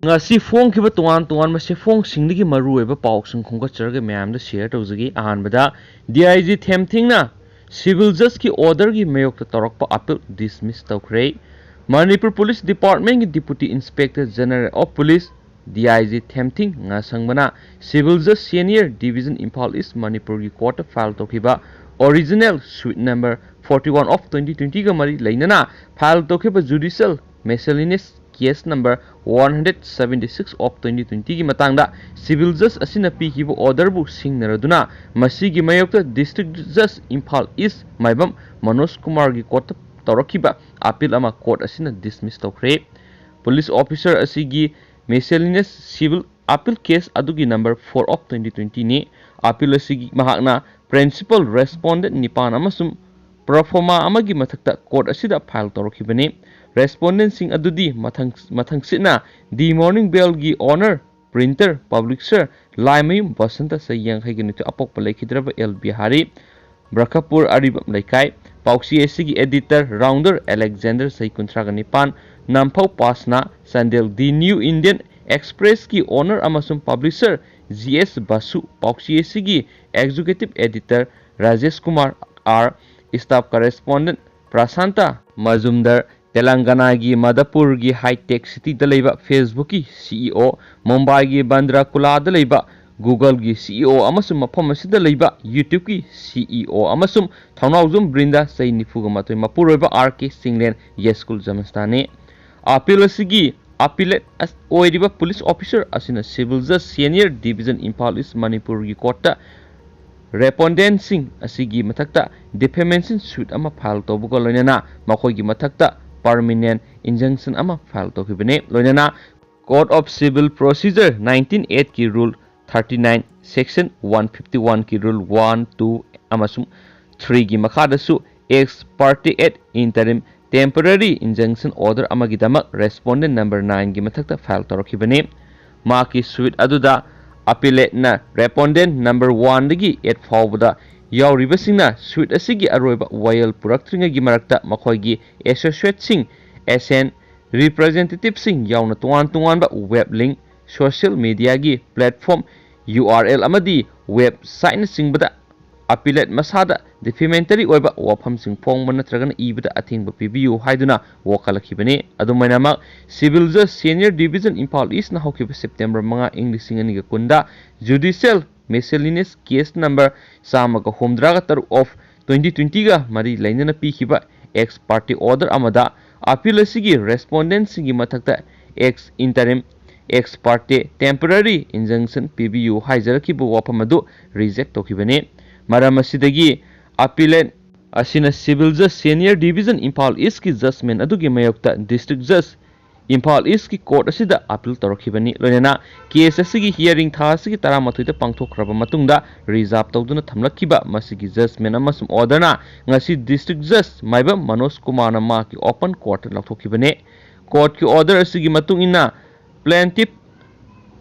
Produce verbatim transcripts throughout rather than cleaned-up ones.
ꯉꯁꯤ ꯐꯣꯡꯈꯤꯕ ꯇꯣꯉꯥꯟ ꯇꯣꯉꯥꯟꯕ ꯁꯦꯐꯣꯡꯁꯤꯡꯗꯒꯤ ꯃꯔꯨꯑꯣꯏꯕ ꯄꯥꯎꯁꯤꯡ ꯈꯣꯝꯒꯠꯆꯔꯒ ꯃꯌꯥꯝꯗ ꯁꯤꯌꯔ ꯇꯧꯖꯒꯦ꯫ ꯑꯍꯥꯟꯕꯗ, ꯗꯤ ꯑꯥꯏ ꯖꯤ ꯊꯦꯝꯊꯤꯡꯅ ꯁꯤꯚꯤꯜ ꯖꯁꯀꯤ ꯑꯣꯔꯗꯔꯒꯤ ꯃꯥꯌꯣꯛꯇ ꯇꯧꯔꯛꯄ ꯑꯄꯤꯜ ꯗꯤꯁꯃꯤꯁ ꯇꯧꯈ꯭ꯔꯦ꯫ ꯃꯅꯤꯄꯨꯔ ꯄꯨꯂꯤꯁ ꯗꯤꯄꯥꯔꯠꯃꯦꯟꯒꯤ deputy inspector general of police, D I G ꯊꯦꯝꯊꯤꯡ ꯉꯥꯁꯪꯕꯅ ꯁꯤꯚꯤꯜ ꯖꯁ ꯁꯦꯅꯤꯌꯔ ꯗꯤꯕꯤꯖꯟ ꯏꯝꯐꯥꯜ ꯏꯁ ꯃꯅꯤꯄꯨꯔꯒꯤ ꯀꯣꯔꯠꯇ ꯐꯥꯏꯜ ꯇꯧꯈꯤꯕ original suit number forty one of twenty ꯇ꯭ꯋꯦꯟꯇꯤꯒ ꯃꯔꯤ ꯂꯩꯅꯅ ꯐꯥꯏꯜ ꯇꯧꯈꯤꯕ judicial miscellaneous case number one hundred seventy six of twenty ꯇ꯭ꯋꯦꯟꯇꯤꯒꯤ ꯃꯇꯥꯡꯗ ꯁꯤꯚꯤꯜ ꯖꯁ ꯑꯁꯤꯅ ꯄꯤꯈꯤꯕ ꯑꯣꯔꯗꯔꯕꯨ ꯁꯤꯡꯅꯔꯗꯨꯅ ꯃꯁꯤꯒꯤ ꯃꯥꯌꯣꯛꯇ ꯗꯤꯁꯇ꯭ꯔꯤꯛ ꯖꯁ ꯏꯝꯐꯥꯜ ꯏꯁ ꯃꯥꯏꯕꯝ ꯃꯅꯣꯖ ꯀꯨꯃꯥꯔꯒꯤ ꯀꯣꯔꯠꯇ ꯇꯧꯔꯛꯈꯤꯕ ꯑꯄꯤꯜ ꯑꯃ ꯀꯣꯔꯠ ꯑꯁꯤꯅ ꯗꯤꯁꯃꯤꯁ ꯇꯧꯈ꯭ꯔꯦ꯫ ꯄꯨꯂꯤꯁ ꯑꯣꯐꯤꯁꯔ ꯑꯁꯤꯒꯤ ꯃꯤꯁꯦꯂꯤꯅꯤꯌꯁ ꯁꯤꯚꯤꯜ ꯑꯄꯤꯜ ꯀꯦꯁ ꯑꯗꯨꯒꯤ ꯅꯝꯕꯔ ꯐꯣꯔ ꯑꯣꯐ ꯇ꯭ꯋꯦꯟꯇꯤ ꯇ꯭ꯋꯦꯟꯇꯤꯅꯤ꯫ ꯑꯄꯤꯜ ꯑꯁꯤꯒꯤ ꯃꯍꯥꯛꯅ ꯄ꯭ꯔꯤꯟꯁꯤꯄꯜ ꯔꯦꯁꯄꯣꯟꯗꯦꯟꯠ ꯅꯤꯄꯥꯟ ꯑꯃꯁꯨꯡ ꯄ꯭ꯔꯣꯐꯣꯃꯥ ꯑꯃꯒꯤ ꯃꯊꯛꯇ ꯀꯣꯔꯠ ꯑꯁꯤꯗ ꯐꯥꯏꯜ ꯇꯧꯔꯛꯈꯤꯕꯅꯤ꯫ ꯔꯦꯁꯄꯣꯟꯗꯦꯟꯠꯁꯤꯡ ꯑꯗꯨꯗꯤ ꯃꯊꯪ, ꯃꯊꯪꯁꯤꯠꯅ ꯗꯤ ꯃꯣꯔꯅꯤꯡ ꯕꯦꯜꯒꯤ owner, printer, publisher Laimayum Basanta, ꯆꯍꯤ ꯌꯥꯡꯈꯩꯒ ꯅꯤꯊꯣꯏ, ꯑꯄꯣꯛꯄ ꯂꯩꯈꯤꯗ꯭ꯔꯕ ꯑꯦꯜ ꯕꯤꯍꯥꯔꯤ, ꯕ꯭ꯔꯈꯄꯨꯔ ꯑꯔꯤꯕꯝ ꯂꯩꯀꯥꯏ꯫ ꯄꯥꯎꯆꯦ ꯑꯁꯤꯒꯤ ꯑꯦꯗꯤꯇꯔ ꯔꯥꯎꯟꯗꯔ ꯑꯂꯦꯛꯖꯦꯟꯗꯔ, ꯆꯍꯤ ꯀꯨꯟꯊ꯭ꯔꯥꯒ ꯅꯤꯄꯥꯟ, ꯅꯥꯝꯐꯧ ꯄꯥꯁꯅꯥ, ꯆꯥꯟꯗꯦꯜ꯫ ꯗꯤ ꯅ꯭ꯌꯨ ꯏꯟꯗꯤꯌꯟ ꯑꯦꯛꯁꯄ꯭ꯔꯦꯁꯀꯤ ꯑꯣꯅꯔ ꯑꯃꯁꯨꯡ ꯄꯕ꯭ꯂꯤꯁꯔ ꯖꯤ ꯑꯦꯁ ꯕꯥꯁꯨ, ꯄꯥꯎꯆꯦ ꯑꯁꯤꯒꯤ executive editor Rajesh Kumar R, staff correspondent Prasanta Majumdar, ꯇꯦꯂꯪꯒꯅꯥꯒꯤ ꯃꯗꯄꯨꯔꯒꯤ ꯍꯥꯏꯇꯦꯛ ꯁꯤꯇꯤꯗ ꯂꯩꯕ ꯐꯦꯁꯕꯨꯛꯀꯤ ꯁꯤ ꯏ ꯑꯣ, ꯃꯨꯝꯕꯥꯏꯒꯤ ꯕꯟꯗ꯭ꯔꯥ ꯀꯨꯂꯥꯗ ꯂꯩꯕ ꯒꯨꯒꯜꯒꯤ ꯁꯤ ꯏ ꯑꯣ ꯑꯃꯁꯨꯡ ꯃꯐꯝ ꯑꯁꯤꯗ ꯂꯩꯕ ꯌꯨꯇ꯭ꯌꯨꯕꯀꯤ ꯁꯤ ꯏ ꯑꯣ ꯑꯃꯁꯨꯡ ꯊꯧꯅꯥꯎꯖꯝ ꯕ꯭ꯔꯤꯟꯗꯥ, ꯆꯍꯤ ꯅꯤꯐꯨꯒ ꯃꯥꯊꯣꯏ, ꯃꯄꯨꯔꯣꯏꯕ ꯑꯥꯔ ꯀꯦ ꯆꯤꯡꯂꯦꯟ, ꯌꯥꯏꯁ꯭ꯀꯨꯜ ꯖꯃꯁꯇꯥꯅꯤ꯫ ꯑꯄꯤꯜ ꯑꯁꯤꯒꯤ ꯑꯄꯤꯂꯦꯠ ꯑꯁ-, ꯑꯣꯏꯔꯤꯕ ꯄꯨꯂꯤꯁ ꯑꯣꯐꯤꯁꯔ ꯑꯁꯤꯅ ꯁꯤꯚꯤꯜ ꯖꯁ ꯁꯦꯅꯤꯌꯔ ꯗꯤꯕꯤꯖꯟ ꯏꯝꯐꯥꯜ ꯏꯁ ꯃꯅꯤꯄꯨꯔꯒꯤ ꯀꯣꯔꯠꯇ ꯔꯦꯁꯄꯣꯟꯗꯦꯟꯠꯁꯤꯡ ꯑꯁꯤꯒꯤ ꯃꯊꯛꯇ ꯗꯤꯐꯦꯃꯦꯁꯟ ꯁꯨꯏꯠ ꯑꯃ ꯐꯥꯏꯜ ꯇꯧꯕꯒ ꯂꯣꯏꯅꯅ ꯃꯈꯣꯏꯒꯤ ꯃꯊꯛꯇ ꯄꯔꯃꯤꯅꯦꯟꯠ ꯏꯟꯖꯪꯁꯟ ꯑꯃ ꯐꯥꯏꯜ ꯇꯧꯈꯤꯕꯅꯤ꯫ ꯂꯣꯏꯅꯅ Code of Civil Procedure nineteen eight ꯀꯤ Rule thirty nine, Section one fifty one ꯀꯤ Rule one, two ꯑꯃꯁꯨꯡ three ꯒꯤ ꯃꯈꯥꯗꯁꯨ ex parte et interim temporary injunction order ꯑꯃꯒꯤꯗꯃꯛ ꯔꯦꯁꯄꯣꯟꯗꯦꯟꯠ ꯅꯝꯕꯔ ꯅꯥꯏꯟꯒꯤ ꯃꯊꯛꯇ ꯐꯥꯏꯜ ꯇꯧꯔꯛꯈꯤꯕꯅꯤ꯫ ꯃꯍꯥꯛꯀꯤ ꯁꯨꯏꯠ ꯑꯗꯨꯗ ꯑꯄꯤꯂꯦꯠꯅ ꯔꯦꯁꯄꯣꯟꯗꯦꯟꯠ ꯅꯝꯕꯔ ꯋꯥꯟꯗꯒꯤ ꯑꯦꯠ ꯐꯥꯎꯕꯗ ꯌꯥꯎꯔꯤꯕꯁꯤꯡꯅ ꯁꯨꯏꯠ ꯑꯁꯤꯒꯤ ꯑꯔꯣꯏꯕ ꯋꯥꯌꯦꯜ ꯄꯨꯔꯛꯇ꯭ꯔꯤꯉꯩꯒꯤ ꯃꯔꯛꯇ ꯃꯈꯣꯏꯒꯤ ꯑꯦꯁꯣꯁꯤꯌꯦꯠꯁꯤꯡ, ꯑꯦꯁꯦꯟ, representativeꯁꯤꯡ ꯌꯥꯎꯅ ꯇꯣꯉꯥꯟ ꯇꯣꯉꯥꯟꯕ web link, social mediaꯒꯤ platform URL ꯑꯃꯗꯤ websiteꯅꯆꯤꯡꯕꯗ appellant ꯃꯁꯥꯗ defamatory ꯑꯣꯏꯕ ꯋꯥꯐꯝꯁꯤꯡ ꯐꯣꯡꯕ ꯅꯠꯇ꯭ꯔꯒꯅ ꯏꯕꯗ ꯑꯊꯤꯡꯕ ꯄꯤꯕꯤꯌꯨ ꯍꯥꯏꯗꯨꯅ ꯋꯥꯀꯠꯂꯛꯈꯤꯕꯅꯤ꯫ ꯑꯗꯨꯃꯥꯏꯅꯃꯛ Civil Judge Senior Division Imphal Eastꯅ ꯍꯧꯈꯤꯕ September ꯃꯉꯥ, ꯏꯪ ꯂꯤꯁꯤꯡ ꯑꯅꯤꯒ ꯀꯨꯟꯗ judicial miscellaneous case number ꯆꯥꯝꯃꯒ ꯍꯨꯝꯗ꯭ꯔꯥꯒ ꯇꯔꯨꯛ of twenty twentyꯒ ꯃꯔꯤ ꯂꯩꯅꯅ ꯄꯤꯈꯤꯕ ex parte order ꯑꯃꯗ appeal ꯑꯁꯤꯒꯤ respondentꯁꯤꯡꯒꯤ ꯃꯊꯛꯇ ex interim, ex parte temporary injunction ꯄꯤꯕꯤꯌꯨ ꯍꯥꯏꯖꯔꯛꯈꯤꯕ ꯋꯥꯐꯝ ꯑꯗꯨ reject ꯇꯧꯈꯤꯕꯅꯤ꯫ ꯃꯔꯝ ꯑꯁꯤꯗꯒꯤ appellant ꯑꯁꯤꯅ Civil Judge Senior Division Imphal Eastꯀꯤ judgment ꯑꯗꯨꯒꯤ ꯃꯥꯌꯣꯛꯇ District Judge Imphal Eastꯀꯤ court ꯑꯁꯤꯗ appeal ꯇꯧꯔꯛꯈꯤꯕꯅꯤ꯫ ꯂꯣꯏꯅꯅ case ꯑꯁꯤꯒꯤ hearing ꯊꯥ ꯑꯁꯤꯒꯤ ꯇꯔꯥꯃꯥꯊꯣꯏꯗ ꯄꯥꯡꯊꯣꯛꯈ꯭ꯔꯕ ꯃꯇꯨꯡꯗ reserve ꯇꯧꯗꯨꯅ ꯊꯝꯂꯛꯈꯤꯕ ꯃꯁꯤꯒꯤ judgment ꯑꯃꯁꯨꯡ orderꯅ ꯉꯁꯤ District Judge ꯃꯥꯏꯕꯝ ꯃꯅꯣꯖ ꯀꯨꯃꯥꯔꯅ ꯃꯍꯥꯛꯀꯤ open courtꯇ ꯂꯧꯊꯣꯛꯈꯤꯕꯅꯤ꯫ Courtꯀꯤ order ꯑꯁꯤꯒꯤ ꯃꯇꯨꯡ ꯏꯟꯅ plaintiff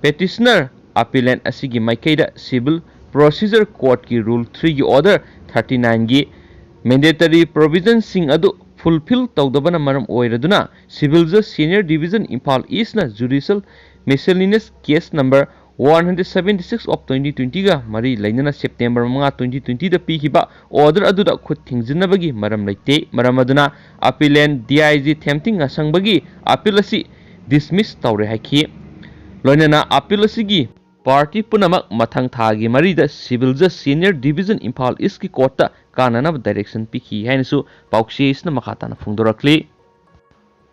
petitioner appellant ꯑꯁꯤꯒꯤ ꯃꯥꯏꯀꯩꯗ Civil Procedure Courtꯀꯤ Rule threeꯒꯤ order thirty-nineꯒꯤ mandatory provisionꯁꯤꯡ ꯑꯗꯨ fulfil ꯇꯧꯗꯕꯅ ꯃꯔꯝ ꯑꯣꯏꯔꯗꯨꯅ Civil Judge Senior Division Imphal Eastꯅ judicial miscellaneous case number one hundred seventy-six of twenty twentyꯒ ꯃꯔꯤ ꯂꯩꯅꯅ September ꯃꯉꯥ, twenty twentyꯗ ꯄꯤꯈꯤꯕ order ꯑꯗꯨꯗ ꯈꯨꯠ ꯊꯤꯡꯖꯤꯟꯅꯕꯒꯤ ꯃꯔꯝ ꯂꯩꯇꯦ꯫ ꯃꯔꯝ ꯑꯗꯨꯅ appellant DIG Themting Ngasangbaꯒꯤ appeal ꯑꯁꯤ dismiss ꯇꯧꯔꯦ ꯍꯥꯏꯈꯤ꯫ ꯂꯣꯏꯅꯅ appeal ꯑꯁꯤꯒꯤ party ꯄꯨꯝꯅꯃꯛ ꯃꯊꯪ ꯊꯥꯒꯤ ꯃꯔꯤꯗ Civil Judge Senior Division Imphal Eastꯀꯤ courtꯇ ꯀꯥꯅꯅꯕ direction ꯄꯤꯈꯤ ꯍꯥꯏꯅꯁꯨ ꯄꯥꯎꯆꯦꯁꯤꯅ ꯃꯈꯥ ꯇꯥꯅ ꯐꯣꯡꯗꯣꯔꯛꯂꯤ꯫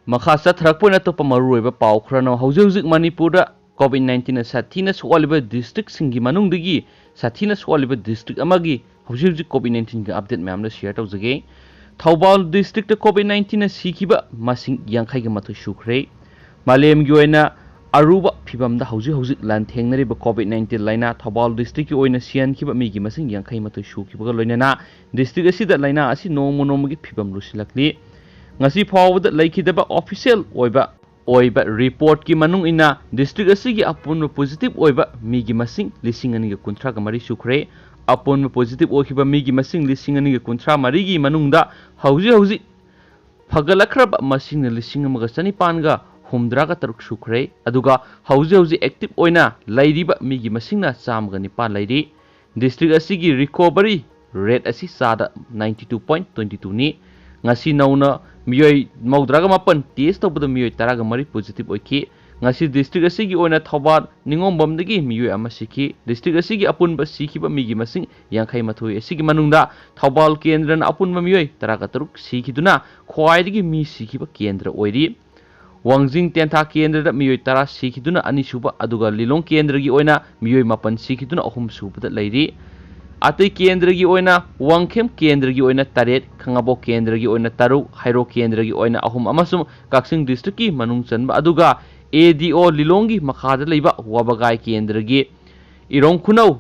ꯃꯈꯥ ꯆꯠꯊꯔꯛꯄ ꯑꯣꯏꯅ ꯑꯇꯣꯞꯄ ꯃꯔꯨꯑꯣꯏꯕ ꯄꯥꯎ ꯈꯔꯅ ꯍꯧꯖꯤꯛ ꯍꯧꯖꯤꯛ ꯃꯅꯤꯄꯨꯔꯗ COVID nineteenꯅ ꯁꯥꯊꯤꯅ ꯁꯣꯛꯍꯜꯂꯤꯕ districtꯁꯤꯡꯒꯤ ꯃꯅꯨꯡꯗꯒꯤ ꯁꯥꯊꯤꯅ ꯁꯣꯛꯍꯜꯂꯤꯕ district ꯑꯃꯒꯤ ꯍꯧꯖꯤꯛ ꯍꯧꯖꯤꯛ COVID nineteenꯒꯤ update ꯃꯌꯥꯝꯗ share ꯇꯧꯖꯒꯦ꯫ ꯊꯧꯕꯥꯜ districtꯇ COVID nineteenꯅ ꯁꯤꯈꯤꯕ ꯃꯁꯤꯡ ꯌꯥꯡꯈꯩꯒ ꯃꯥꯊꯣꯏ ꯁꯨꯈ꯭ꯔꯦ꯫ ꯃꯥꯂꯦꯝꯒꯤ ꯑꯣꯏꯅ ꯑꯔꯨꯕ ꯐꯤꯕꯝꯗ ꯍꯧꯖꯤꯛ ꯍꯧꯖꯤꯛ ꯂꯥꯟꯊꯦꯡꯅꯔꯤꯕ COVID nineteen ꯂꯥꯏꯅꯥ ꯊꯧꯕꯥꯜ districtꯀꯤ ꯑꯣꯏꯅ ꯁꯤꯍꯟꯈꯤꯕ ꯃꯤꯒꯤ ꯃꯁꯤꯡ ꯌꯥꯡꯈꯩ ꯃꯥꯊꯣꯏ ꯁꯨꯈꯤꯕꯒ ꯂꯣꯏꯅꯅ district ꯑꯁꯤꯗ ꯂꯥꯏꯅꯥ ꯑꯁꯤ ꯅꯣꯡꯃ ꯅꯣꯡꯃꯒꯤ ꯐꯤꯕꯝ ꯂꯨꯁꯤꯜꯂꯛꯂꯤ꯫ ꯉꯁꯤ ꯐꯥꯎꯕꯗ ꯂꯩꯈꯤꯗꯕ official ꯑꯣꯏꯕ ꯑꯣꯏꯕ reportꯀꯤ ꯃꯅꯨꯡ ꯏꯟꯅ district ꯑꯁꯤꯒꯤ ꯑꯄꯨꯟꯕ positive ꯑꯣꯏꯕ ꯃꯤꯒꯤ ꯃꯁꯤꯡ ꯂꯤꯁꯤꯡ ꯑꯅꯤꯒ ꯀꯨꯟꯊ꯭ꯔꯥꯒ ꯃꯔꯤ ꯁꯨꯈ꯭ꯔꯦ꯫ ꯑꯄꯨꯟꯕ positive ꯑꯣꯏꯈꯤꯕ ꯃꯤꯒꯤ ꯃꯁꯤꯡ ꯂꯤꯁꯤꯡ ꯑꯅꯤꯒ ꯀꯨꯟꯊ꯭ꯔꯥ ꯃꯔꯤꯒꯤ ꯃꯅꯨꯡꯗ ꯍꯧꯖꯤꯛ ꯍꯧꯖꯤꯛ ꯐꯒꯠꯂꯛꯈ꯭ꯔꯕ ꯃꯁꯤꯡꯅ ꯂꯤꯁꯤꯡ ꯑꯃꯒ ꯆꯅꯤꯄꯥꯟꯒ ꯍꯨꯝꯗ꯭ꯔꯥꯒ ꯇꯔꯨꯛ ꯁꯨꯈ꯭ꯔꯦ꯫ ꯑꯗꯨꯒ ꯍꯧꯖꯤꯛ ꯍꯧꯖꯤꯛ active ꯑꯣꯏꯅ ꯂꯩꯔꯤꯕ ꯃꯤꯒꯤ ꯃꯁꯤꯡꯅ ꯆꯥꯝꯃꯒ ꯅꯤꯄꯥꯟ ꯂꯩꯔꯤ꯫ District ꯑꯁꯤꯒꯤ recovery rate ꯑꯁꯤ ꯆꯥꯗ ninety two point twenty two ꯅꯤ꯫ ꯉꯁꯤ ꯅꯧꯅ ꯃꯤꯑꯣꯏ ꯃꯧꯗ꯭ꯔꯥꯒ ꯃꯥꯄꯟ test ꯇꯧꯕꯗ ꯃꯤꯑꯣꯏ ꯇꯔꯥꯒ ꯃꯔꯤ positive ꯑꯣꯏꯈꯤ꯫ ꯉꯁꯤ district ꯑꯁꯤꯒꯤ ꯑꯣꯏꯅ ꯊꯧꯕꯥꯜ ꯅꯤꯉꯣꯝꯕꯝꯗꯒꯤ ꯃꯤꯑꯣꯏ ꯑꯃ ꯁꯤꯈꯤ꯫ District ꯑꯁꯤꯒꯤ ꯑꯄꯨꯟꯕ ꯁꯤꯈꯤꯕ ꯃꯤꯒꯤ ꯃꯁꯤꯡ ꯌꯥꯡꯈꯩ ꯃꯥꯊꯣꯏ ꯑꯁꯤꯒꯤ ꯃꯅꯨꯡꯗ ꯊꯧꯕꯥꯜ ꯀꯦꯟꯗ꯭ꯔꯅ ꯑꯄꯨꯟꯕ ꯃꯤꯑꯣꯏ ꯇꯔꯥꯒ ꯇꯔꯨꯛ ꯁꯤꯈꯤꯗꯨꯅ ꯈ꯭ꯋꯥꯏꯗꯒꯤ ꯃꯤ ꯁꯤꯈꯤꯕ ꯀꯦꯟꯗ꯭ꯔ ꯑꯣꯏꯔꯤ꯫ ꯋꯥꯡꯖꯤꯡ ꯇꯦꯟꯊꯥ ꯀꯦꯟꯗ꯭ꯔꯗ ꯃꯤꯑꯣꯏ ꯇꯔꯥ ꯁꯤꯈꯤꯗꯨꯅ ꯑꯅꯤꯁꯨꯕ, ꯑꯗꯨꯒ ꯂꯤꯂꯣꯡ ꯀꯦꯟꯗ꯭ꯔꯒꯤ ꯑꯣꯏꯅ ꯃꯤꯑꯣꯏ ꯃꯥꯄꯟ ꯁꯤꯈꯤꯗꯨꯅ ꯑꯍꯨꯝꯁꯨꯕꯗ ꯂꯩꯔꯤ꯫ ꯑꯇꯩ ꯀꯦꯟꯗ꯭ꯔꯒꯤ ꯑꯣꯏꯅ ꯋꯥꯡꯈꯦꯝ ꯀꯦꯟꯗ꯭ꯔꯒꯤ ꯑꯣꯏꯅ ꯇꯔꯦꯠ, ꯈꯥꯉꯕꯣꯛ ꯀꯦꯟꯗ꯭ꯔꯒꯤ ꯑꯣꯏꯅ ꯇꯔꯨꯛ, ꯍꯩꯔꯣꯛ ꯀꯦꯟꯗ꯭ꯔꯒꯤ ꯑꯣꯏꯅ ꯑꯍꯨꯝ ꯑꯃꯁꯨꯡ ꯀꯛꯆꯤꯡ district ꯀꯤ ꯃꯅꯨꯡ ꯆꯟꯕ, ꯑꯗꯨꯒ A D O ꯂꯤꯂꯣꯡꯒꯤ ꯃꯈꯥꯗ ꯂꯩꯕ ꯋꯥꯕꯒꯥꯏ ꯀꯦꯟꯗ꯭ꯔꯒꯤ ꯏꯔꯣꯡ ꯈꯨꯅꯧ,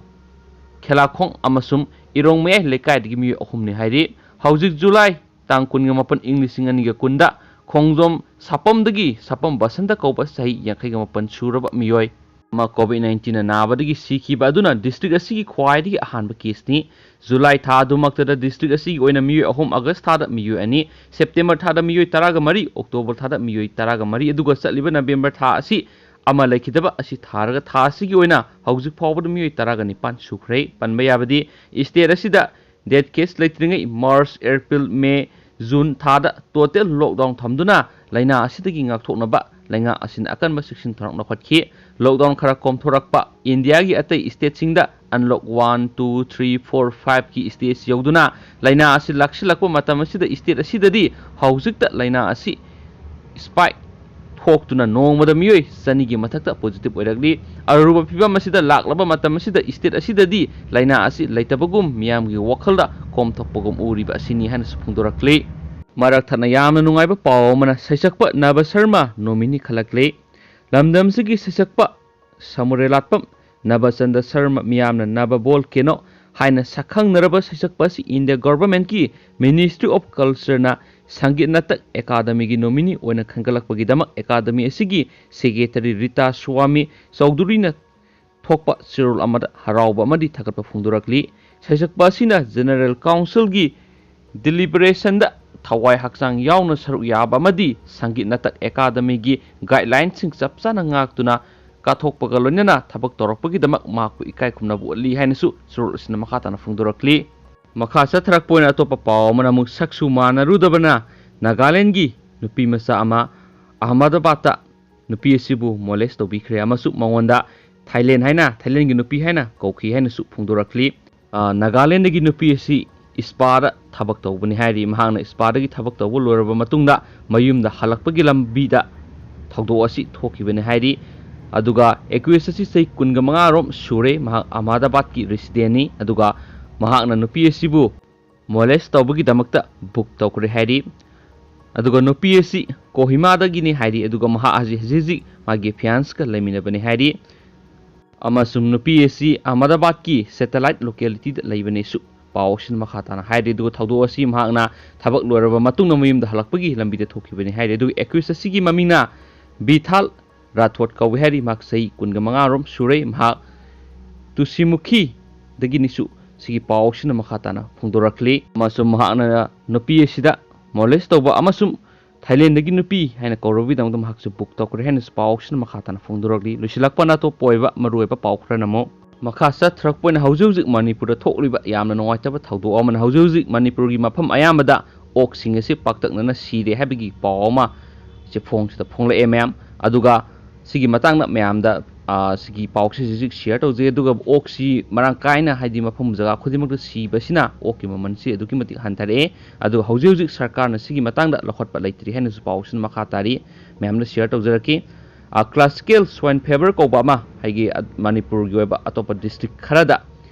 ꯈꯦꯂꯥꯈꯣꯡ ꯑꯃꯁꯨꯡ ꯏꯔꯣꯡ ꯃꯌꯥꯏ ꯂꯩꯀꯥꯏꯗꯒꯤ ꯃꯤꯑꯣꯏ ꯑꯍꯨꯝꯅꯤ ꯍꯥꯏꯔꯤ꯫ ꯍꯧꯖꯤꯛ ꯖꯨꯂꯥꯏ ꯇꯥꯡ ꯀꯨꯟꯒ ꯃꯥꯄꯟ, ꯏꯪ ꯂꯤꯁꯤꯡ ꯑꯅꯤꯒ ꯀꯨꯟꯗ ꯈꯣꯡꯖꯣꯝ ꯁꯥꯄꯝꯗꯒꯤ ꯁꯥꯄꯝ ꯕꯁꯟꯇ ꯀꯧꯕ ꯆꯍꯤ ꯌꯥꯡꯈꯩꯒ ꯃꯥꯄꯟ ꯁꯨꯔꯕ ꯃꯤꯑꯣꯏ ꯑꯃ COVID nineteen ꯅ ꯅꯥꯕꯗꯒꯤ ꯁꯤꯈꯤꯕ ꯑꯗꯨꯅ district ꯑꯁꯤꯒꯤ ꯈ꯭ꯋꯥꯏꯗꯒꯤ ꯑꯍꯥꯟꯕ case ꯅꯤ꯫ ꯖꯨꯂꯥꯏ ꯊꯥ ꯑꯗꯨꯃꯛꯇꯗ district ꯑꯁꯤꯒꯤ ꯑꯣꯏꯅ ꯃꯤꯑꯣꯏ ꯑꯍꯨꯝ, ꯑꯒꯁ ꯊꯥꯗ ꯃꯤꯑꯣꯏ ꯑꯅꯤ, ꯁꯦꯞꯇꯦꯝꯕꯔ ꯊꯥꯗ ꯃꯤꯑꯣꯏ ꯇꯔꯥꯒ ꯃꯔꯤ, ꯑꯣꯛꯇꯣꯕꯔ ꯊꯥꯗ ꯃꯤꯑꯣꯏ ꯇꯔꯥꯒ ꯃꯔꯤ, ꯑꯗꯨꯒ ꯆꯠꯂꯤꯕ ꯅꯕꯦꯝꯕꯔ ꯊꯥ ꯑꯁꯤ ꯑꯃ ꯂꯩꯈꯤꯗꯕ ꯑꯁꯤ ꯊꯥꯔꯒ ꯊꯥ ꯑꯁꯤꯒꯤ ꯑꯣꯏꯅ ꯍꯧꯖꯤꯛ ꯐꯥꯎꯕꯗ ꯃꯤꯑꯣꯏ ꯇꯔꯥꯒ ꯅꯤꯄꯥꯟ ꯁꯨꯈ꯭ꯔꯦ꯫ ꯄꯟꯕ ꯌꯥꯕꯗꯤ state ꯑꯁꯤꯗ death case ꯂꯩꯇ꯭ꯔꯤꯉꯩ March, April, May, June ꯊꯥꯗ total lockdown ꯊꯝꯗꯨꯅ ꯂꯥꯏꯅꯥ ꯑꯁꯤꯗꯒꯤ ꯉꯥꯛꯊꯣꯛꯅꯕ ꯂꯩꯉꯥꯛ ꯑꯁꯤꯅ ꯑꯀꯟꯕ ꯆꯦꯛꯁꯤꯟ ꯊꯧꯔꯥꯡ ꯂꯧꯈꯠꯈꯤ꯫ Lockdown ꯈꯔ ꯀꯣꯝꯊꯣꯔꯛꯄ ꯏꯟꯗꯤꯌꯥꯒꯤ ꯑꯇꯩ state ꯁꯤꯡꯗ unlock one, two, three, four, five ꯀꯤ stage ꯌꯧꯗꯨꯅ ꯂꯥꯏꯅꯥ ꯑꯁꯤ ꯂꯥꯛꯁꯤꯜꯂꯛꯄ ꯃꯇꯝ ꯑꯁꯤꯗ state ꯑꯁꯤꯗꯗꯤ ꯍꯧꯖꯤꯛꯇ ꯂꯥꯏꯅꯥ ꯑꯁꯤ spike ꯊꯣꯛꯇꯨꯅ ꯅꯣꯡꯃꯗ ꯃꯤꯑꯣꯏ ꯆꯅꯤꯒꯤ ꯃꯊꯛꯇ positive ꯑꯣꯏꯔꯛꯂꯤ꯫ ꯑꯔꯨꯕ ꯐꯤꯚꯝ ꯑꯁꯤꯗ ꯂꯥꯛꯂꯕ ꯃꯇꯝ ꯑꯁꯤꯗ state ꯑꯁꯤꯗꯗꯤ ꯂꯥꯏꯅꯥ ꯑꯁꯤ ꯂꯩꯇꯕꯒꯨꯝ ꯃꯤꯌꯥꯝꯒꯤ ꯋꯥꯈꯜꯗ ꯀꯣꯝꯊꯣꯛꯄꯒꯨꯝ ꯎꯔꯤꯕ ꯑꯁꯤꯅꯤ ꯍꯥꯏꯅꯁꯨ ꯐꯣꯡꯗꯣꯔꯛꯂꯤ꯫ ꯃꯔꯛ ꯊꯠꯅ ꯌꯥꯝꯅ ꯅꯨꯡꯉꯥꯏꯕ ꯄꯥꯎ ꯑꯃꯅ ꯁꯩꯁꯛꯄ ꯅꯕ ꯁꯔꯃ nominee ꯈꯜꯂꯛꯂꯤ꯫ ꯂꯝꯗꯝꯁꯤꯒꯤ ꯁꯩꯁꯛꯄ ꯁꯃꯨꯔꯦꯂꯥꯠꯄꯝ ꯅꯕꯆꯟꯗ ꯁꯔꯃ, ꯃꯤꯌꯥꯝꯅ ꯅꯕ ꯕꯣꯜ ꯀꯦꯅꯣ ꯍꯥꯏꯅ ꯁꯛꯈꯪꯅꯔꯕ ꯁꯩꯁꯛꯄ ꯑꯁꯤ ꯏꯟꯗꯤꯌꯥ ꯒꯣꯚꯔꯟꯃꯦꯟꯠꯀꯤ Ministry of Culture ꯅ ꯁꯪꯒꯤꯠ ꯅꯥꯇꯛ ꯑꯦꯀꯥꯗꯃꯤꯒꯤ nominee ꯑꯣꯏꯅ ꯈꯟꯒꯠꯂꯛꯄꯒꯤꯗꯃꯛ ꯑꯦꯀꯥꯗꯃꯤ ꯑꯁꯤꯒꯤ secretary ꯔꯤꯇꯥ ꯁ꯭ꯋꯥꯃꯤ ꯆꯧꯙꯨꯔꯤꯅ ꯊꯣꯛꯄ ꯆꯦꯔꯣꯜ ꯑꯃꯗ ꯍꯔꯥꯎꯕ ꯑꯃꯗꯤ ꯊꯥꯒꯠꯄ ꯐꯣꯡꯗꯣꯔꯛꯂꯤ꯫ ꯁꯩꯁꯛꯄ ꯑꯁꯤꯅ General Council ꯒꯤ deliberation ꯗ ꯊꯋꯥꯏ ꯍꯛꯆꯥꯡ ꯌꯥꯎꯅ ꯁꯔꯨꯛ ꯌꯥꯕ ꯑꯃꯗꯤ ꯁꯪꯒꯤꯠ ꯅꯥꯇꯛ ꯑꯦꯀꯥꯗꯃꯤꯒꯤ ꯒꯥꯏꯗꯂꯥꯏꯟꯁꯤꯡ ꯆꯞ ꯆꯥꯅ ꯉꯥꯛꯇꯨꯅ ꯀꯠꯊꯣꯛꯄꯒ ꯂꯣꯏꯅꯅ ꯊꯕꯛ ꯇꯧꯔꯛꯄꯒꯤꯗꯃꯛ ꯃꯍꯥꯛꯄꯨ ꯏꯀꯥꯏ ꯈꯨꯝꯅꯕ ꯎꯠꯂꯤ ꯍꯥꯏꯅꯁꯨ ꯆꯨꯔꯨꯜ ꯑꯁꯤꯅ ꯃꯈꯥ ꯇꯥꯅ ꯐꯣꯡꯗꯣꯔꯛꯂꯤ꯫ ꯃꯈꯥ ꯆꯠꯊꯔꯛꯄ ꯑꯣꯏꯅ ꯑꯇꯣꯞꯄ ꯄꯥꯎ ꯑꯃꯅ ꯑꯃꯨꯛ ꯁꯛꯁꯨ ꯃꯥꯟꯅꯔꯨꯗꯕꯅ ꯅꯥꯒꯥꯂꯦꯟꯒꯤ ꯅꯨꯄꯤ ꯃꯆꯥ ꯑꯃ ꯑꯍꯃꯗꯥꯕꯥꯗꯇ ꯅꯨꯄꯤ ꯑꯁꯤꯕꯨ ꯃꯣꯂꯦꯁ ꯇꯧꯕꯤꯈ꯭ꯔꯦ ꯑꯃꯁꯨꯡ ꯃꯉꯣꯟꯗ ꯊꯥꯏꯂꯦꯟ ꯍꯥꯏꯅ, ꯊꯥꯏꯂꯦꯟꯒꯤ ꯅꯨꯄꯤ ꯍꯥꯏꯅ ꯀꯧꯈꯤ ꯍꯥꯏꯅꯁꯨ ꯐꯣꯡꯗꯣꯔꯛꯂꯤ꯫ ꯑ, ꯅꯥꯒꯥꯂꯦꯟꯗꯒꯤ ꯅꯨꯄꯤ ꯑꯁꯤ ꯏꯁꯄꯥꯗ ꯊꯕꯛ ꯇꯧꯕꯅꯤ ꯍꯥꯏꯔꯤ꯫ ꯃꯍꯥꯛꯅ ꯏꯁꯄꯥꯗꯒꯤ ꯊꯕꯛ ꯇꯧꯕ ꯂꯣꯏꯔꯕ ꯃꯇꯨꯡꯗ ꯃꯌꯨꯝꯗ ꯍꯜꯂꯛꯄꯒꯤ ꯂꯝꯕꯤꯗ ꯊꯧꯗꯣꯛ ꯑꯁꯤ ꯊꯣꯛꯈꯤꯕꯅꯤ ꯍꯥꯏꯔꯤ꯫ ꯑꯗꯨꯒ ꯑꯦꯀ꯭ꯌꯨꯁ ꯑꯁꯤ ꯆꯍꯤ ꯀꯨꯟꯒ ꯃꯉꯥ ꯔꯣꯝ ꯁꯨꯔꯦ꯫ ꯃꯍꯥꯛ ꯑꯍꯃꯗꯥꯕꯥꯗꯀꯤ ꯔꯦꯁꯤꯗꯦꯟꯅꯤ꯫ ꯑꯗꯨꯒ ꯃꯍꯥꯛꯅ ꯅꯨꯄꯤ ꯑꯁꯤꯕꯨ ꯃꯣꯂꯦꯁ ꯇꯧꯕꯒꯤꯗꯃꯛꯇ ꯕꯨꯛ ꯇꯧꯈ꯭ꯔꯦ ꯍꯥꯏꯔꯤ꯫ ꯑꯗꯨꯒ ꯅꯨꯄꯤ ꯑꯁꯤ ꯀꯣꯍꯤꯃꯥꯗꯒꯤꯅꯤ ꯍꯥꯏꯔꯤ꯫ ꯑꯗꯨꯒ ꯃꯍꯥꯛ ꯑꯁꯤ ꯍꯧꯖꯤꯛ ꯍꯧꯖꯤꯛ ꯃꯥꯒꯤ ꯐꯤꯌꯥꯟꯁꯀ ꯂꯩꯃꯤꯟꯅꯕꯅꯤ ꯍꯥꯏꯔꯤ꯫ ꯑꯃꯁꯨꯡ ꯅꯨꯄꯤ ꯑꯁꯤ ꯑꯍꯃꯗꯥꯕꯥꯗꯀꯤ ꯁꯦꯇꯦꯂꯥꯏꯠ ꯂꯣꯀꯦꯂꯤꯇꯤꯗ ꯂꯩꯕꯅꯦꯁꯨ ꯄꯥꯎ ꯑꯁꯤꯅ ꯃꯈꯥ ꯇꯥꯅ ꯍꯥꯏꯔꯤ꯫ ꯑꯗꯨꯒ ꯊꯧꯗꯣꯛ ꯑꯁꯤ ꯃꯍꯥꯛꯅ ꯊꯕꯛ ꯂꯣꯏꯔꯕ ꯃꯇꯨꯡꯗ ꯃꯌꯨꯝꯗ ꯍꯜꯂꯛꯄꯒꯤ ꯂꯝꯕꯤꯗ ꯊꯣꯛꯈꯤꯕꯅꯤ ꯍꯥꯏꯔꯤ꯫ ꯑꯗꯨꯒ ꯑꯦꯀ꯭ꯌꯨꯁ ꯑꯁꯤꯒꯤ ꯃꯃꯤꯡꯅ ꯕꯤꯊꯥꯜ ꯔꯥꯊꯣꯠ ꯀꯧꯏ ꯍꯥꯏꯔꯤ꯫ ꯃꯍꯥꯛ ꯆꯍꯤ ꯀꯨꯟꯒ ꯃꯉꯥ ꯔꯣꯝ ꯁꯨꯔꯦ꯫ ꯃꯍꯥꯛ ꯇꯨꯁꯤꯃꯨꯈꯤꯗꯒꯤꯅꯤꯁꯨ ꯁꯤꯒꯤ ꯄꯥꯎ ꯑꯁꯤꯅ ꯃꯈꯥ ꯇꯥꯅ ꯐꯣꯡꯗꯣꯔꯛꯂꯤ꯫ ꯑꯃꯁꯨꯡ ꯃꯍꯥꯛꯅ ꯅꯨꯄꯤ ꯑꯁꯤꯗ ꯃꯣꯂꯦꯁ ꯇꯧꯕ ꯑꯃꯁꯨꯡ ꯊꯥꯏꯂꯦꯟꯗꯒꯤ ꯅꯨꯄꯤ ꯍꯥꯏꯅ ꯀꯧꯔꯨꯕꯒꯤꯗꯃꯛꯇ ꯃꯍꯥꯛꯁꯨ ꯕꯨꯛ ꯇꯧꯈ꯭ꯔꯦ ꯍꯥꯏꯅꯁꯨ ꯄꯥꯎ ꯑꯁꯤꯅ ꯃꯈꯥ ꯇꯥꯅ ꯐꯣꯡꯗꯣꯔꯛꯂꯤ꯫ ꯂꯣꯏꯁꯤꯜꯂꯛꯄꯅ ꯑꯇꯣꯞꯄ ꯑꯣꯏꯕ ꯃꯔꯨꯑꯣꯏꯕ ꯄꯥꯎ ꯈꯔꯅ ꯑꯃꯨꯛ ꯃꯈꯥ ꯆꯠꯊꯔꯛꯄ ꯑꯣꯏꯅ ꯍꯧꯖꯤꯛ ꯍꯧꯖꯤꯛ ꯃꯅꯤꯄꯨꯔꯗ ꯊꯣꯛꯂꯤꯕ ꯌꯥꯝꯅ ꯅꯨꯡꯉꯥꯏꯇꯕ ꯊꯧꯗꯣꯛ ꯑꯃꯅ ꯍꯧꯖꯤꯛ ꯍꯧꯖꯤꯛ ꯃꯅꯤꯄꯨꯔꯒꯤ ꯃꯐꯝ ꯑꯌꯥꯝꯕꯗ ꯑꯣꯛꯁꯤꯡ ꯑꯁꯤ ꯄꯥꯛꯇꯛꯅꯅ ꯁꯤꯔꯦ ꯍꯥꯏꯕꯒꯤ ꯄꯥꯎ ꯑꯃ ꯆꯦꯐꯣꯡꯁꯤꯗ ꯐꯣꯡꯂꯛꯑꯦ ꯃꯌꯥꯝ꯫ ꯑꯗꯨꯒ ꯁꯤꯒꯤ ꯃꯇꯥꯡꯗ ꯃꯌꯥꯝꯗ, ꯑ, ꯁꯤꯒꯤ ꯄꯥꯎꯁꯤ ꯍꯧꯖꯤꯛ ꯍꯧꯖꯤꯛ ꯁꯤꯌꯔ ꯇꯧꯖꯩ꯫ ꯑꯗꯨꯒ ꯑꯣꯛꯁꯤ ꯃꯔꯥꯡ ꯀꯥꯏꯅ, ꯍꯥꯏꯗꯤ ꯃꯐꯝ ꯖꯒꯥ ꯈꯨꯗꯤꯡꯃꯛꯇ ꯁꯤꯕꯁꯤꯅ ꯑꯣꯛꯀꯤ ꯃꯃꯜꯁꯤ ꯑꯗꯨꯛꯀꯤ ꯃꯇꯤꯛ ꯍꯟꯊꯔꯛꯑꯦ꯫ ꯑꯗꯨꯒ ꯍꯧꯖꯤꯛ ꯍꯧꯖꯤꯛ ꯁꯔꯀꯥꯔꯅ ꯁꯤꯒꯤ ꯃꯇꯥꯡꯗ ꯂꯧꯈꯠꯄ ꯂꯩꯇ꯭ꯔꯤ ꯍꯥꯏꯅꯁꯨ ꯄꯥꯎꯁꯤꯅ ꯃꯈꯥ ꯇꯥꯔꯤ꯫ ꯃꯌꯥꯝꯗ ꯁꯤꯌꯔ ꯇꯧꯖꯔꯛꯈꯤ꯫ ꯑ, ꯀ꯭ꯂꯥꯁꯤꯀꯦꯜ ꯁ꯭ꯋꯥꯏꯟ ꯐꯦꯕꯔ ꯀꯧꯕ ꯑꯃ, ꯍꯥꯏꯗꯤ, ꯑ, ꯃꯅꯤꯄꯨꯔꯒꯤ ꯑꯣꯏꯕ ꯑꯇꯣꯞꯄ ꯗꯤꯁꯇ꯭ꯔꯤꯛ ꯈꯔꯗ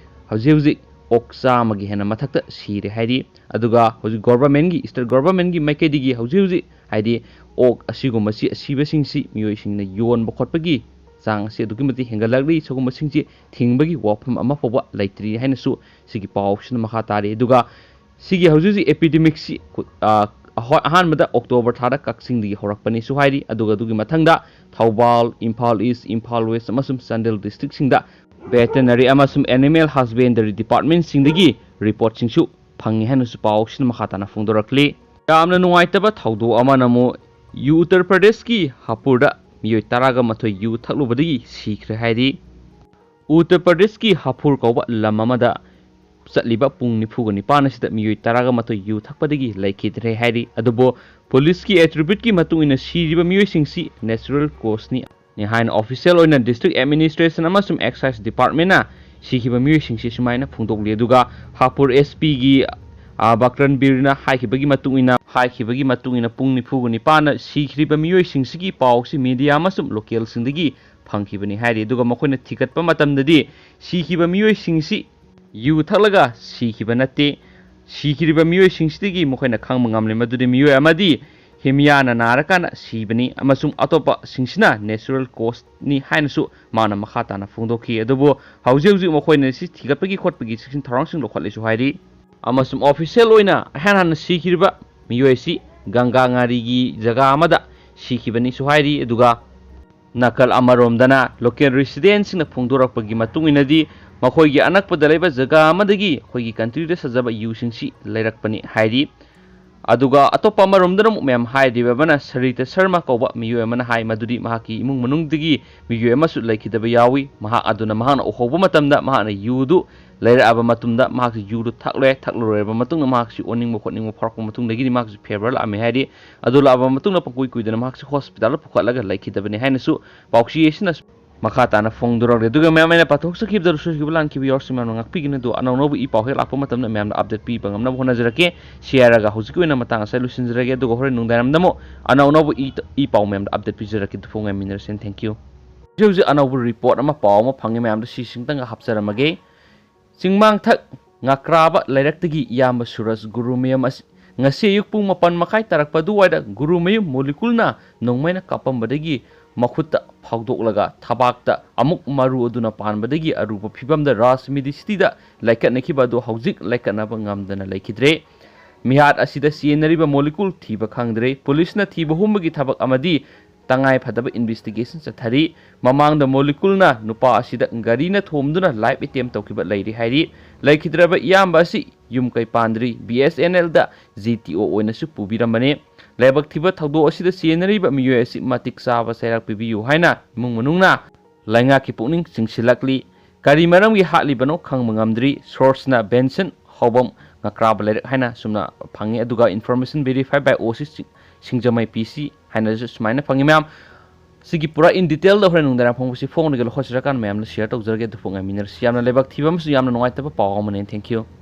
ꯍꯧꯖꯤꯛ ꯍꯧꯖꯤꯛ ꯑꯣꯛ ꯆꯥꯝꯃꯒꯤ ꯍꯦꯟꯅ ꯃꯊꯛꯇ ꯁꯤꯔꯦ ꯍꯥꯏꯔꯤ꯫ ꯑꯗꯨꯒ ꯍꯧꯖꯤꯛ ꯒꯣꯚꯔꯃꯦꯟꯒꯤ, ꯏꯁꯇꯦꯠ ꯒꯣꯚꯔꯃꯦꯟꯒꯤ ꯃꯥꯏꯀꯩꯗꯒꯤ ꯍꯧꯖꯤꯛ ꯍꯧꯖꯤꯛ, ꯍꯥꯏꯗꯤ, ꯑꯣꯛ ꯑꯁꯤꯒꯨꯝꯕꯁꯤ, ꯑꯁꯤꯕꯁꯤꯡꯁꯤ ꯃꯤꯑꯣꯏꯁꯤꯡꯅ ꯌꯣꯟꯕ ꯈꯣꯠꯄꯒꯤ ꯆꯥꯡ ꯑꯁꯤ ꯑꯗꯨꯛꯀꯤ ꯃꯇꯤꯛ ꯍꯦꯟꯒꯠꯂꯛꯂꯤ꯫ ꯁꯤꯒꯨꯝꯕꯁꯤꯡꯁꯤ ꯊꯤꯡꯕꯒꯤ ꯋꯥꯐꯝ ꯑꯃ ꯐꯥꯎꯕ ꯂꯩꯇ꯭ꯔꯤ ꯍꯥꯏꯅꯁꯨ ꯁꯤꯒꯤ ꯄꯥꯎꯁꯤꯅ ꯃꯈꯥ ꯇꯥꯔꯤ꯫ ꯑꯗꯨꯒ ꯁꯤꯒꯤ ꯍꯧꯖꯤꯛ ꯍꯧꯖꯤꯛ ꯑꯦꯄꯤꯗꯦꯃꯤꯛꯁꯤ, ꯑ, ꯑꯍꯣꯏ, ꯑꯍꯥꯟꯕꯗ ꯑꯣꯛꯇꯣꯕꯔ ꯊꯥꯗ ꯀꯛꯆꯤꯡꯗꯒꯤ ꯍꯧꯔꯛꯄꯅꯤꯁꯨ ꯍꯥꯏꯔꯤ꯫ ꯑꯗꯨꯒ ꯑꯗꯨꯒꯤ ꯃꯊꯪꯗ ꯊꯧꯕꯥꯜ, ꯏꯝꯐꯥꯜ ꯏꯁ, ꯏꯝꯐꯥꯜ ꯋꯦꯁ ꯑꯃꯁꯨꯡ ꯆꯥꯟꯗꯦꯜ ꯗꯤꯁꯇ꯭ꯔꯤꯛꯁꯤꯡꯗ ꯚꯦꯇꯦꯅꯔꯤ ꯑꯃꯁꯨꯡ ꯑꯦꯅꯤꯃꯦꯜ ꯍꯁꯕꯦꯟꯗꯔꯤ ꯗꯤꯄꯥꯔꯠꯃꯦꯟꯁꯤꯡꯗꯒꯤ ꯔꯤꯄꯣꯔꯠꯁꯤꯡꯁꯨ ꯐꯪꯉꯤ ꯍꯥꯏꯅꯁꯨ ꯄꯥꯎꯁꯤꯅ ꯃꯈꯥ ꯇꯥꯅ ꯐꯣꯡꯗꯣꯔꯛꯂꯤ꯫ ꯌꯥꯝꯅ ꯅꯨꯡꯉꯥꯏꯇꯕ ꯊꯧꯗꯣꯛ ꯑꯃꯅ ꯑꯃꯨꯛ ꯌꯨ ꯎꯠꯇꯔ ꯄ꯭ꯔꯗꯦꯁꯀꯤ ꯍꯥꯄꯨꯔꯗ ꯃꯤꯑꯣꯏ ꯇꯔꯥꯒ ꯃꯥꯊꯣꯏ ꯌꯨ ꯊꯛꯂꯨꯕꯗꯒꯤ ꯁꯤꯈ꯭ꯔꯦ ꯍꯥꯏꯔꯤ꯫ ꯎꯠꯇꯔ ꯄ꯭ꯔꯗꯦꯁꯀꯤ ꯍꯥꯄꯨꯔ ꯀꯧꯕ ꯂꯝ ꯑꯃꯗ ꯆꯠꯂꯤꯕ ꯄꯨꯡ ꯅꯤꯐꯨꯒ ꯅꯤꯄꯥꯟ ꯑꯁꯤꯗ ꯃꯤꯑꯣꯏ ꯇꯔꯥꯒ ꯃꯥꯊꯣꯏ ꯌꯨ ꯊꯛꯄꯗꯒꯤ ꯂꯩꯈꯤꯗ꯭ꯔꯦ ꯍꯥꯏꯔꯤ꯫ ꯑꯗꯨꯕꯨ ꯄꯨꯂꯤꯁꯀꯤ ꯑꯦꯇ꯭ꯔꯤꯕ꯭ꯌꯨꯠꯀꯤ ꯃꯇꯨꯡ ꯏꯟꯅ ꯁꯤꯔꯤꯕ ꯃꯤꯑꯣꯏꯁꯤꯡꯁꯤ natural causeꯅꯤ ꯍꯥꯏꯅ official ꯑꯣꯏꯅ district administration ꯑꯃꯁꯨꯡ excise departmentꯅ ꯁꯤꯈꯤꯕ ꯃꯤꯑꯣꯏꯁꯤꯡꯁꯤ ꯁꯨꯃꯥꯏꯅ ꯐꯣꯡꯗꯣꯛꯂꯤ꯫ ꯑꯗꯨꯒ ꯍꯥꯄꯨꯔ S Pꯒꯤ, ꯑ, ꯕꯀ꯭ꯔꯟꯕꯤꯔꯅ ꯍꯥꯏꯈꯤꯕꯒꯤ ꯃꯇꯨꯡ ꯏꯟꯅ, ꯍꯥꯏꯈꯤꯕꯒꯤ ꯃꯇꯨꯡ ꯏꯟꯅ ꯄꯨꯡ ꯅꯤꯐꯨꯒ ꯅꯤꯄꯥꯟꯗ ꯁꯤꯈ꯭ꯔꯤꯕ ꯃꯤꯑꯣꯏꯁꯤꯡꯁꯤꯒꯤ ꯄꯥꯎꯁꯤ media ꯑꯃꯁꯨꯡ localꯁꯤꯡꯗꯒꯤ ꯐꯪꯈꯤꯕꯅꯤ ꯍꯥꯏꯔꯤ꯫ ꯑꯗꯨꯒ ꯃꯈꯣꯏꯅ ꯊꯤꯒꯠꯄ ꯃꯇꯝꯗꯗꯤ ꯁꯤꯈꯤꯕ ꯃꯤꯑꯣꯏꯁꯤꯡꯁꯤ ꯌꯨ ꯊꯛꯂꯒ ꯁꯤꯈꯤꯕ ꯅꯠꯇꯦ꯫ ꯁꯤꯈꯤꯔꯤꯕ ꯃꯤꯑꯣꯏꯁꯤꯡꯁꯤꯗꯒꯤ ꯃꯈꯣꯏꯅ ꯈꯪꯕ ꯉꯝꯂꯤ ꯃꯗꯨꯗꯤ ꯃꯤꯑꯣꯏ ꯑꯃꯗꯤ ꯍꯤꯃꯤꯌꯥꯅ ꯅꯥꯔꯀꯥꯟꯗ ꯁꯤꯕꯅꯤ ꯑꯃꯁꯨꯡ ꯑꯇꯣꯞꯄ ꯁꯤꯡꯁꯤꯅ natural causeꯅꯤ ꯍꯥꯏꯅꯁꯨ ꯃꯥꯅ ꯃꯈꯥ ꯇꯥꯅ ꯐꯣꯡꯗꯣꯛꯈꯤ꯫ ꯑꯗꯨꯕꯨ ꯍꯧꯖꯤꯛ ꯍꯧꯖꯤꯛ ꯃꯈꯣꯏꯅ ꯁꯤ ꯊꯤꯒꯠꯄꯒꯤ ꯈꯣꯠꯄꯒꯤ ꯆꯦꯛꯁꯤꯟ ꯊꯧꯔꯥꯡꯁꯤꯡ ꯂꯧꯈꯠꯂꯤꯁꯨ ꯍꯥꯏꯔꯤ꯫ ꯑꯃꯁꯨꯡ official ꯑꯣꯏꯅ ꯏꯍꯥꯟ ꯍꯥꯟꯅ ꯁꯤꯈꯤꯕ ꯃꯤꯑꯣꯏ ꯑꯁꯤ ꯒꯪꯒꯥ ꯉꯥꯔꯤꯒꯤ ꯖꯒꯥ ꯑꯃꯗ ꯁꯤꯈꯤꯕꯅꯤꯁꯨ ꯍꯥꯏꯔꯤ꯫ ꯑꯗꯨꯒ ꯅꯥꯀꯜ ꯑꯃꯔꯣꯝꯗꯅ local residentꯁꯤꯡꯅ ꯐꯣꯡꯗꯣꯔꯛꯄꯒꯤ ꯃꯇꯨꯡ ꯏꯟꯅꯗꯤ ꯃꯈꯣꯏꯒꯤ ꯑꯅꯛꯄꯗ ꯂꯩꯕ ꯖꯒꯥ ꯑꯃꯗꯒꯤ ꯑꯩꯈꯣꯏꯒꯤ countryꯗ ꯁꯥꯖꯕ ꯌꯨꯁꯤꯡꯁꯤ ꯂꯩꯔꯛꯄꯅꯤ ꯍꯥꯏꯔꯤ꯫ ꯑꯗꯨꯒ ꯑꯇꯣꯞꯄ ꯑꯃꯔꯣꯝꯗꯅ ꯑꯃꯨꯛ ꯃꯌꯥꯝ ꯍꯥꯏꯔꯤꯕ ꯑꯃꯅ ꯁꯔꯤꯇꯥ ꯁꯔꯃ ꯀꯧꯕ ꯃꯤꯑꯣꯏ ꯑꯃꯅ ꯍꯥꯏ ꯃꯗꯨꯗꯤ ꯃꯍꯥꯛꯀꯤ ꯏꯃꯨꯡ ꯃꯅꯨꯡꯗꯒꯤ ꯃꯤꯑꯣꯏ ꯑꯃꯁꯨ ꯂꯩꯈꯤꯗꯕ ꯌꯥꯎꯏ꯫ ꯃꯍꯥꯛ ꯑꯗꯨꯅ ꯃꯍꯥꯛꯅ ꯎꯍꯧꯕ ꯃꯇꯝꯗ ꯃꯍꯥꯛꯅ ꯌꯨꯗꯨ ꯂꯩꯔꯛꯑꯕ ꯃꯇꯨꯡꯗ ꯃꯍꯥꯛꯁꯤ ꯌꯨꯗꯨ ꯊꯛꯂꯦ꯫ ꯊꯛꯂꯨꯔꯕ ꯃꯇꯨꯡꯗ ꯃꯍꯥꯛꯁꯤ ꯑꯣꯅꯤꯡꯕ ꯈꯣꯠꯅꯤꯡꯕ ꯐꯥꯎꯔꯛꯄ ꯃꯇꯨꯡꯗꯒꯤꯗꯤ ꯃꯍꯥꯛꯁꯤ fever ꯂꯥꯛꯑꯝꯃꯦ ꯍꯥꯏꯔꯤ꯫ ꯑꯗꯨ ꯂꯥꯛꯑꯕ ꯃꯇꯨꯡꯗ ꯄꯪꯀꯨꯏ ꯀꯨꯏꯗꯅ ꯃꯍꯥꯛꯁꯤ hospitalꯗ ꯄꯨꯈꯠꯂꯒ ꯂꯩꯈꯤꯗꯕꯅꯤ ꯍꯥꯏꯅꯁꯨ ꯄꯥꯎꯆꯦ ꯑꯁꯤꯅ ꯃꯈꯥ ꯇꯥꯅ ꯐꯣꯡꯗꯣꯔꯛꯂꯤ꯫ ꯑꯗꯨꯒ ꯃꯌꯥꯝ ꯑꯩꯅ ꯄꯥꯊꯣꯛꯆꯈꯤꯕꯗ ꯁꯣꯏꯈꯤꯕ ꯂꯥꯟꯈꯤꯕ ꯌꯥꯎꯔꯁꯨ ꯃꯌꯥꯝꯅ ꯉꯥꯛꯄꯤꯒꯅꯤ꯫ ꯑꯗꯨ ꯑꯅꯧ ꯑꯅꯧꯕ ꯏ ꯄꯥꯎ ꯍꯦꯛ ꯂꯥꯛꯄ ꯃꯇꯝꯗ ꯃꯌꯥꯝꯗ update ꯄꯤꯕ ꯉꯝꯅꯕ ꯍꯣꯠꯅꯖꯔꯛꯀꯦ꯫ ꯁꯤ ꯍꯥꯏꯔꯒ ꯍꯧꯖꯤꯛꯀꯤ ꯑꯣꯏꯅ ꯃꯇꯥꯡ ꯑꯁꯤꯗ ꯂꯣꯏꯁꯤꯟꯖꯔꯒꯦ꯫ ꯑꯗꯨꯒ ꯍꯣꯔꯦꯟ ꯅꯨꯡꯗꯥꯡꯋꯥꯏꯔꯝꯗ ꯑꯃꯨꯛ ꯑꯅꯧ ꯑꯅꯧꯕ ꯏ, ꯏ ꯄꯥꯎ ꯃꯌꯥꯝꯗ update ꯄꯤꯖꯔꯛꯀꯦ꯫ ꯑꯗꯨꯐꯥꯎ ꯉꯥꯏꯃꯤꯟꯅꯔꯁꯦꯅ꯫ Thank you꯫ ꯍꯧꯖꯤꯛ ꯍꯧꯖꯤꯛ ꯑꯅꯧꯕ report ꯑꯃ, ꯄꯥꯎ ꯑꯃ ꯐꯪꯉꯤ꯫ ꯃꯌꯥꯝꯗ ꯁꯤꯁꯤꯡꯇꯪꯒ ꯍꯥꯞꯆꯔꯝꯃꯒꯦ꯫ ꯆꯤꯡꯃꯥꯡꯊꯛ ꯉꯥꯀ꯭ꯔꯥꯕ ꯂꯩꯔꯛꯇꯒꯤ ꯏꯌꯥꯝꯕ ꯁꯨꯔꯖ ꯒꯨꯔꯨꯃꯌꯨꯝ ꯑꯁꯤ ꯉꯁꯤ ꯑꯌꯨꯛ ꯄꯨꯡ ꯃꯥꯄꯟ ꯃꯈꯥꯏ ꯇꯥꯔꯛꯄ ꯑꯗꯨꯋꯥꯏꯗ ꯒꯨꯔꯨꯃꯌꯨꯝ ꯃꯣꯂꯤꯀꯨꯜꯅ ꯅꯣꯡꯃꯩꯅ ꯀꯥꯞꯄꯝꯕꯗꯒꯤ ꯃꯈꯨꯠꯇ ꯐꯥꯎꯗꯣꯛꯂꯒ ꯊꯕꯥꯛꯇ ꯑꯃꯨꯛ ꯃꯔꯨ ꯑꯗꯨꯅ ꯄꯥꯟꯕꯗꯒꯤ ꯑꯔꯨꯕ ꯐꯤꯕꯝꯗ ꯔꯥꯖ ꯃꯤꯗꯤꯁꯤꯇꯤꯗ ꯂꯥꯏꯀꯠꯅꯈꯤꯕ ꯑꯗꯨ ꯍꯧꯖꯤꯛ ꯂꯥꯏꯀꯠꯅꯕ ꯉꯝꯗꯅ ꯂꯩꯈꯤꯗ꯭ꯔꯦ꯫ ꯃꯤꯍꯥꯠ ꯑꯁꯤꯗ ꯆꯦꯟꯅꯔꯤꯕ ꯃꯣꯂꯤꯀꯨꯜ ꯊꯤꯕ ꯈꯪꯗ꯭ꯔꯦ꯫ ꯄꯨꯂꯤꯁꯅ ꯊꯤꯕ ꯍꯨꯝꯕꯒꯤ ꯊꯕꯛ ꯑꯃꯗꯤ ꯇꯉꯥꯏ ꯐꯗꯕ ꯏꯟꯚꯦꯁꯇꯤꯒꯦꯁꯟ ꯆꯠꯊꯔꯤ꯫ ꯃꯃꯥꯡꯗ ꯃꯣꯂꯤꯀꯨꯜꯅ ꯅꯨꯄꯥ ꯑꯁꯤꯗ ꯒꯥꯔꯤꯅ ꯊꯣꯝꯗꯨꯅ ꯂꯥꯏꯐ ꯑꯦꯇꯦꯝ ꯇꯧꯈꯤꯕ ꯂꯩꯔꯤ ꯍꯥꯏꯔꯤ꯫ ꯂꯩꯈꯤꯗ꯭ꯔꯕ ꯏꯌꯥꯝꯕ ꯑꯁꯤ ꯌꯨꯝ ꯀꯩ ꯄꯥꯟꯗ꯭ꯔꯤ꯫ ꯕꯤ ꯑꯦꯁ ꯑꯦꯟ ꯑꯦꯜꯗ ꯖꯤ ꯇꯤ ꯑꯣ ꯑꯣꯏꯅꯁꯨ ꯄꯨꯕꯤꯔꯝꯕꯅꯤ꯫ ꯂꯥꯏꯕꯛ ꯊꯤꯕ ꯊꯧꯗꯣꯛ ꯑꯁꯤꯗ ꯆꯦꯟꯅꯔꯤꯕ ꯃꯤꯑꯣꯏ ꯑꯁꯤ ꯃꯇꯤꯛ ꯆꯥꯕ ꯆꯩꯔꯥꯛ ꯄꯤꯕꯤꯌꯨ ꯍꯥꯏꯅ ꯏꯃꯨꯡ ꯃꯅꯨꯡꯅ ꯂꯩꯉꯥꯛꯀꯤ ꯄꯨꯛꯅꯤꯡ ꯆꯤꯡꯁꯤꯜꯂꯛꯂꯤ꯫ ꯀꯔꯤ ꯃꯔꯝꯒꯤ ꯍꯥꯠꯂꯤꯕꯅꯣ ꯈꯪꯕ ꯉꯝꯗ꯭ꯔꯤ꯫ ꯁꯣꯔꯁꯅ ꯕꯦꯟꯁꯟ ꯍꯥꯎꯕꯝ ꯉꯀ꯭ꯔꯥꯕ ꯂꯩꯔꯛ ꯍꯥꯏꯅ ꯑꯁꯨꯝꯅ ꯐꯪꯉꯤ꯫ ꯑꯗꯨꯒ ꯏꯟꯐꯣꯔꯃꯦꯁꯟ ꯚꯦꯔꯤꯐꯥꯏ ꯕꯥꯏ ꯑꯣ ꯁꯤ ꯁꯤꯡ-, ꯁꯤꯡꯖꯃꯩ ꯄꯤ ꯁꯤ ꯍꯥꯏꯅꯁꯨ ꯁꯨꯃꯥꯏꯅ ꯐꯪꯉꯤ꯫ ꯃꯌꯥꯝ, ꯁꯤꯒꯤ ꯄꯨꯔꯥ ꯏꯟ ꯗꯤꯇꯦꯜꯗ ꯍꯣꯔꯦꯟ ꯅꯨꯡꯗꯥꯡ ꯐꯣꯡꯕꯁꯤ ꯐꯣꯡꯂꯒ ꯂꯧꯈꯠꯆꯔꯀꯥꯟꯗ ꯃꯌꯥꯝꯅ ꯁꯤꯌꯔ ꯇꯧꯖꯔꯒꯦ꯫ ꯑꯗꯨ ꯐꯣꯡꯉꯥꯏꯃꯤꯟꯅꯔꯁꯤ꯫ ꯌꯥꯝꯅ ꯂꯥꯏꯕꯛ ꯊꯤꯕ ꯑꯃꯁꯨ ꯌꯥꯝꯅ ꯅꯨꯡꯉꯥꯏꯇꯕ ꯄꯥꯎ ꯑꯃꯅꯦ꯫ Thank you꯫